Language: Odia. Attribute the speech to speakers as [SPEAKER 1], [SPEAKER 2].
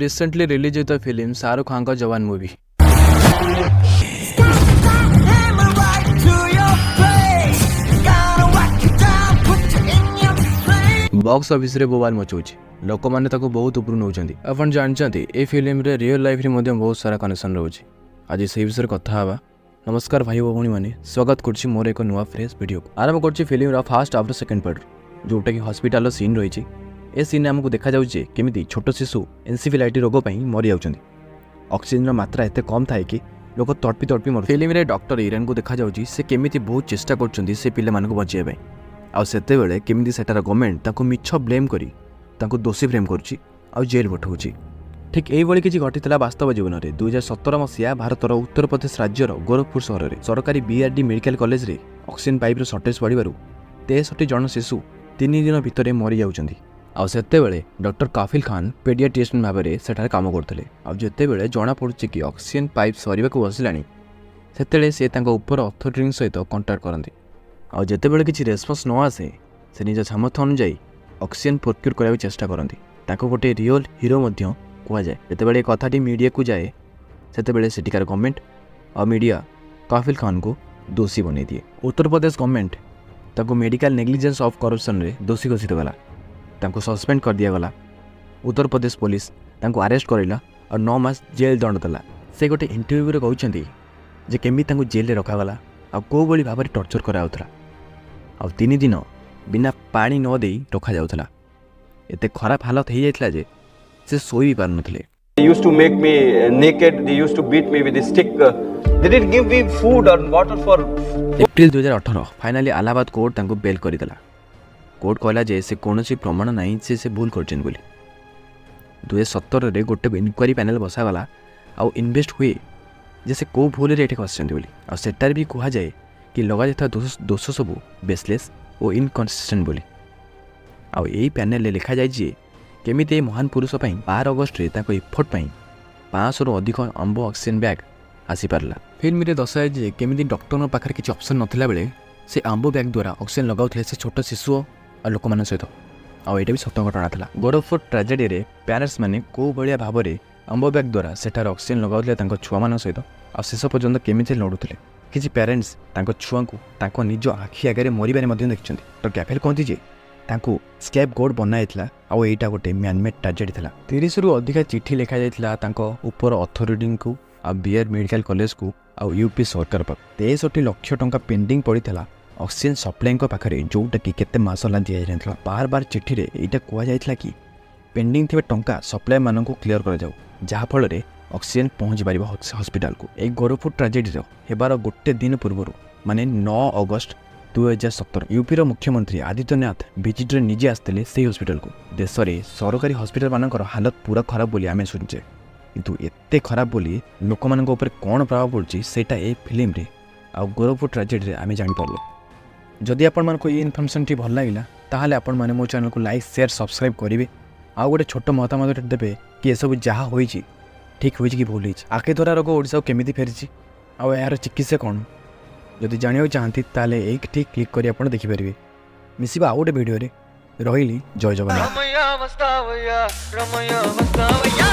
[SPEAKER 1] ରିସେଣ୍ଟଲି ରିଲିଜ୍ ହୋଇଥିବା ଫିଲ୍ମ ଶାହରୁଖ ଖାନଙ୍କ ଯବାନ movie.
[SPEAKER 2] Hammer right to your face. Gonna whack you down, put you in your place.
[SPEAKER 1] Box ଅଫିସରେ ବୋବାଲ ମଚଉଛି। ଲୋକମାନେ ତାକୁ ବହୁତ ଉପରୁ ନେଉଛନ୍ତି। ଆପଣ ଜାଣିଛନ୍ତି, ଏ ଫିଲ୍ମରେ ରିଅଲ୍ ଲାଇଫ୍ରେ ମଧ୍ୟ ବହୁତ ସାରା କନେକ୍ସନ୍ ରହୁଛି। ଆଜି ସେଇ ବିଷୟରେ କଥା ହେବା। ନମସ୍କାର ଭାଇ ଓ ଭଉଣୀମାନେ, ସ୍ୱାଗତ କରୁଛି ମୋର ଏକ ନୂଆ ଫ୍ରେଶ୍ ଭିଡ଼ିଓକୁ। ଆରମ୍ଭ କରୁଛି ଫିଲ୍ମର ଫାଷ୍ଟ ହାଫ୍ର ସେକେଣ୍ଡ ପାର୍ଟ, ଯେଉଁଟାକି ହସ୍ପିଟାଲର ସିନ୍ ରହିଛି। ଏ ସିନ୍ରେ ଆମକୁ ଦେଖାଯାଉଛି ଯେ କେମିତି ଛୋଟ ଶିଶୁ ଏନ୍ସିଫିଲାଇଟି ରୋଗ ପାଇଁ ମରିଯାଉଛନ୍ତି। ଅକ୍ସିଜେନର ମାତ୍ରା ଏତେ କମ୍ ଥାଏ କି ଲୋକ ତଡ଼ପି ତଡ଼ପି ମରୁ। ଫିଲ୍ମରେ ଡକ୍ଟର ଇରାନକୁ ଦେଖାଯାଉଛି, ସେ କେମିତି ବହୁତ ଚେଷ୍ଟା କରୁଛନ୍ତି ସେ ପିଲାମାନଙ୍କୁ ବଞ୍ଚାଇବା ପାଇଁ। ଆଉ ସେତେବେଳେ କେମିତି ସେଠାର ଗଭର୍ଣ୍ଣମେଣ୍ଟ ତାଙ୍କୁ ମିଛ ବ୍ଲେମ୍ କରି ତାଙ୍କୁ ଦୋଷୀ ଫ୍ରେମ୍ କରୁଛି ଆଉ ଜେଲ୍ ପଠାଉଛି। ଠିକ୍ ଏଇଭଳି କିଛି ଘଟିଥିଲା ବାସ୍ତବ ଜୀବନରେ। 2017 ମସିହା ଭାରତର ଉତ୍ତରପ୍ରଦେଶ ରାଜ୍ୟର ଗୋରଖପୁର ସହରରେ ସରକାରୀ ବିଆର୍ଡି ମେଡ଼ିକାଲ କଲେଜରେ ଅକ୍ସିଜେନ୍ ପାଇପ୍ର ସର୍ଟେଜ୍ ପଡ଼ିବାରୁ 63 ଜଣ ଶିଶୁ 3 ଦିନ ଭିତରେ ମରିଯାଉଛନ୍ତି। ଆଉ ସେତେବେଳେ ଡକ୍ଟର କାଫିଲ ଖାନ ପେଡ଼ିଆଟ୍ରିସିଆନ୍ ଭାବରେ ସେଠାରେ କାମ କରୁଥିଲେ। ଆଉ ଯେତେବେଳେ ଜଣାପଡ଼ୁଛି କି ଅକ୍ସିଜେନ୍ ପାଇପ୍ ସରିବାକୁ ବସିଲାଣି, ସେତେବେଳେ ସେ ତାଙ୍କ ଉପର ଅଥରିଟିଙ୍କ ସହିତ କଣ୍ଟାକ୍ଟ କରନ୍ତି। ଆଉ ଯେତେବେଳେ କିଛି ରେସ୍ପନ୍ସ ନ ଆସେ, ସେ ନିଜ ସାମର୍ଥ୍ୟ ଅନୁଯାୟୀ ଅକ୍ସିଜେନ୍ ପ୍ରୋକ୍ୟୁର୍ କରିବାକୁ ଚେଷ୍ଟା କରନ୍ତି। ତାଙ୍କୁ ଗୋଟିଏ ରିଅଲ୍ ହିରୋ ମଧ୍ୟ କୁହାଯାଏ। ଯେତେବେଳେ ଏ କଥାଟି ମିଡ଼ିଆକୁ ଯାଏ, ସେତେବେଳେ ସେଠିକାର ଗଭର୍ଣ୍ଣମେଣ୍ଟ ଆଉ ମିଡ଼ିଆ କାଫିଲ ଖାନକୁ ଦୋଷୀ ବନେଇ ଦିଏ। ଉତ୍ତରପ୍ରଦେଶ ଗଭର୍ଣ୍ଣମେଣ୍ଟ ତାଙ୍କୁ ମେଡ଼ିକାଲ ନେଗ୍ଲିଜେନ୍ସ ଅଫ୍ କରପ୍ସନରେ ଦୋଷୀ ଘୋଷିତ କଲା। ତାଙ୍କୁ ସସ୍ପେଣ୍ଡ କରିଦିଆଗଲା। ଉତ୍ତରପ୍ରଦେଶ ପୋଲିସ ତାଙ୍କୁ ଆରେଷ୍ଟ କରିଲା ଆଉ 9 ମାସ ଜେଲ୍ ଦଣ୍ଡ ଦେଲା। ସେ ଗୋଟେ ଇଣ୍ଟରଭ୍ୟୁରେ କହୁଛନ୍ତି ଯେ କେମିତି ତାଙ୍କୁ ଜେଲ୍ରେ ରଖାଗଲା ଆଉ କେଉଁଭଳି ଭାବରେ ଟର୍ଚର୍ କରାଯାଉଥିଲା ଆଉ 3 ଦିନ ବିନା ପାଣି ନ ଦେଇ ରଖାଯାଉଥିଲା। ଏତେ ଖରାପ ହାଲତ ହେଇଯାଇଥିଲା ଯେ ସେ ଶୋଇ ବି ପାରୁନଥିଲେ।
[SPEAKER 3] They used to make me naked, they used to beat me with a stick. They didn't give me food or water for
[SPEAKER 1] April 2018, finally Allahabad court ତାଙ୍କୁ ବେଲ୍ କରିଦେଲା। କୋର୍ଟ କହିଲା ଯେ ସେ କୌଣସି ପ୍ରମାଣ ନାହିଁ ଯେ ସେ ଭୁଲ କରିଛନ୍ତି ବୋଲି। 2017ରେ ଗୋଟେ ଇନକ୍ୱାରି ପ୍ୟାନେଲ୍ ବସାଗଲା ଆଉ ଇନଭେଷ୍ଟ ହୁଏ ଯେ ସେ କେଉଁ ଭୁଲରେ ଏଠି ଖସିଛନ୍ତି ବୋଲି। ଆଉ ସେଟାରେ ବି କୁହାଯାଏ କି ଲଗାଯାଇଥିବା ଦୋଷ ସବୁ ବେସଲେସ୍ ଓ ଇନକନସିଷ୍ଟେଣ୍ଟ ବୋଲି। ଆଉ ଏଇ ପ୍ୟାନେଲରେ ଲେଖାଯାଇଛି ଯେ କେମିତି ଏହି ମହାନ ପୁରୁଷ ପାଇଁ 12 ଅଗଷ୍ଟରେ ତାଙ୍କ ଇଫୋର୍ଟ ପାଇଁ 500ରୁ ଅଧିକ ଆମ୍ବୁ ଅକ୍ସିଜେନ୍ ବ୍ୟାଗ୍ ଆସିପାରିଲା। ଫିଲ୍ମରେ ଦର୍ଶାଯାଇଛି ଯେ କେମିତି ଡକ୍ଟରଙ୍କ ପାଖରେ କିଛି ଅପସନ୍ ନଥିଲା ବେଳେ ସେ ଆମ୍ବୁ ବ୍ୟାଗ୍ ଦ୍ୱାରା ଅକ୍ସିଜେନ୍ ଲଗାଉଥିଲେ ସେ ଛୋଟ ଶିଶୁ ଆଉ ଲୋକମାନଙ୍କ ସହିତ। ଆଉ ଏଇଟା ବି ସତ ଘଟଣା ଥିଲା। ଗୋରଖପୁର ଟ୍ରାଜେଡ଼ିରେ ପ୍ୟାରେଣ୍ଟସ୍ ମାନେ କେଉଁ ଭଳିଆ ଭାବରେ ଆମ୍ବୁ ବ୍ୟାଗ୍ ଦ୍ୱାରା ସେଠାରେ ଅକ୍ସିଜେନ୍ ଲଗାଉଥିଲେ ତାଙ୍କ ଛୁଆମାନଙ୍କ ସହିତ ଆଉ ଶେଷ ପର୍ଯ୍ୟନ୍ତ କେମିତି ଲଢ଼ୁଥିଲେ। କିଛି ପ୍ୟାରେଣ୍ଟସ୍ ତାଙ୍କ ଛୁଆଙ୍କୁ ତାଙ୍କ ନିଜ ଆଖି ଆଗରେ ମରିବାରେ ମଧ୍ୟ ଦେଖିଛନ୍ତି। ତ କ୍ୟାଫେଲ୍ କହନ୍ତି ଯେ ତାଙ୍କୁ ସ୍କେପ୍ ଗୋଟ୍ ବନାଯାଇଥିଲା ଆଉ ଏଇଟା ଗୋଟେ ମ୍ୟାନମେଡ୍ ଟ୍ରାଜେଡ଼ି ଥିଲା। 30ରୁ ଅଧିକା ଚିଠି ଲେଖାଯାଇଥିଲା ତାଙ୍କ ଉପର ଅଥରିଟିଙ୍କୁ ଆଉ ବିଆର୍ ମେଡ଼ିକାଲ କଲେଜକୁ ଆଉ ୟୁପି ସରକାର ପାଖକୁ। 63 ଲକ୍ଷ ଟଙ୍କା ପେଣ୍ଡିଂ ପଡ଼ିଥିଲା ଅକ୍ସିଜେନ୍ ସପ୍ଲାଇଙ୍କ ପାଖରେ, ଯେଉଁଟାକି କେତେ ମାସ ହେଲା ଦିଆଯାଇନଥିଲା। ବାର ବାର ଚିଠିରେ ଏଇଟା କୁହାଯାଇଥିଲା କି ପେଣ୍ଡିଂ ଥିବା ଟଙ୍କା ସପ୍ଲାଏମାନଙ୍କୁ କ୍ଲିୟର କରାଯାଉ, ଯାହାଫଳରେ ଅକ୍ସିଜେନ୍ ପହଞ୍ଚି ପାରିବ ହସ୍ପିଟାଲକୁ। ଏଇ ଗୋରଖପୁର ଟ୍ରାଜେଡ଼ିର ହେବାର ଗୋଟେ ଦିନ ପୂର୍ବରୁ, ମାନେ 9 ଅଗଷ୍ଟ 2017, ୟୁପିର ମୁଖ୍ୟମନ୍ତ୍ରୀ ଆଦିତ୍ୟନାଥ ଭିଜିଟ୍ରେ ନିଜେ ଆସିଥିଲେ ସେଇ ହସ୍ପିଟାଲକୁ। ଦେଶରେ ସରକାରୀ ହସ୍ପିଟାଲମାନଙ୍କର ହାଲତ ପୁରା ଖରାପ ବୋଲି ଆମେ ଶୁଣିଛେ, କିନ୍ତୁ ଏତେ ଖରାପ ବୋଲି ଲୋକମାନଙ୍କ ଉପରେ କ'ଣ ପ୍ରଭାବ ପଡ଼ୁଛି, ସେଇଟା ଏ ଫିଲ୍ମରେ ଆଉ ଗୋରଖପୁର ଟ୍ରାଜେଡ଼ିରେ ଆମେ ଜାଣିପାରିଲୁ। ଯଦି ଆପଣମାନଙ୍କୁ ଏଇ ଇନଫର୍ମେସନ୍ଟି ଭଲ ଲାଗିଲା, ତାହେଲେ ଆପଣମାନେ ମୋ ଚ୍ୟାନେଲକୁ ଲାଇକ୍, ସେୟାର, ସବସ୍କ୍ରାଇବ୍ କରିବେ ଆଉ ଗୋଟେ ଛୋଟ ମତାମତ ଦେବେ କି ଏସବୁ ଯାହା ହୋଇଛି ଠିକ୍ ହୋଇଛି କି ଭୁଲ ହେଇଛି। ଆଖିଧରା ରୋଗ ଓଡ଼ିଶାକୁ କେମିତି ଫେରିଛି ଆଉ ଏହାର ଚିକିତ୍ସା କ'ଣ, ଯଦି ଜାଣିବାକୁ ଚାହାନ୍ତି, ତାହେଲେ ଏଇଠି କ୍ଲିକ୍ କରି ଆପଣ ଦେଖିପାରିବେ। ମିଶିବା ଆଉ ଗୋଟେ ଭିଡ଼ିଓରେ। ରହିଲି, ଜୟ ଜଗନ୍ନାଥ।
[SPEAKER 4] Ramaiah వస్తావయ్యా, రమయ్య వస్తావయ్యా।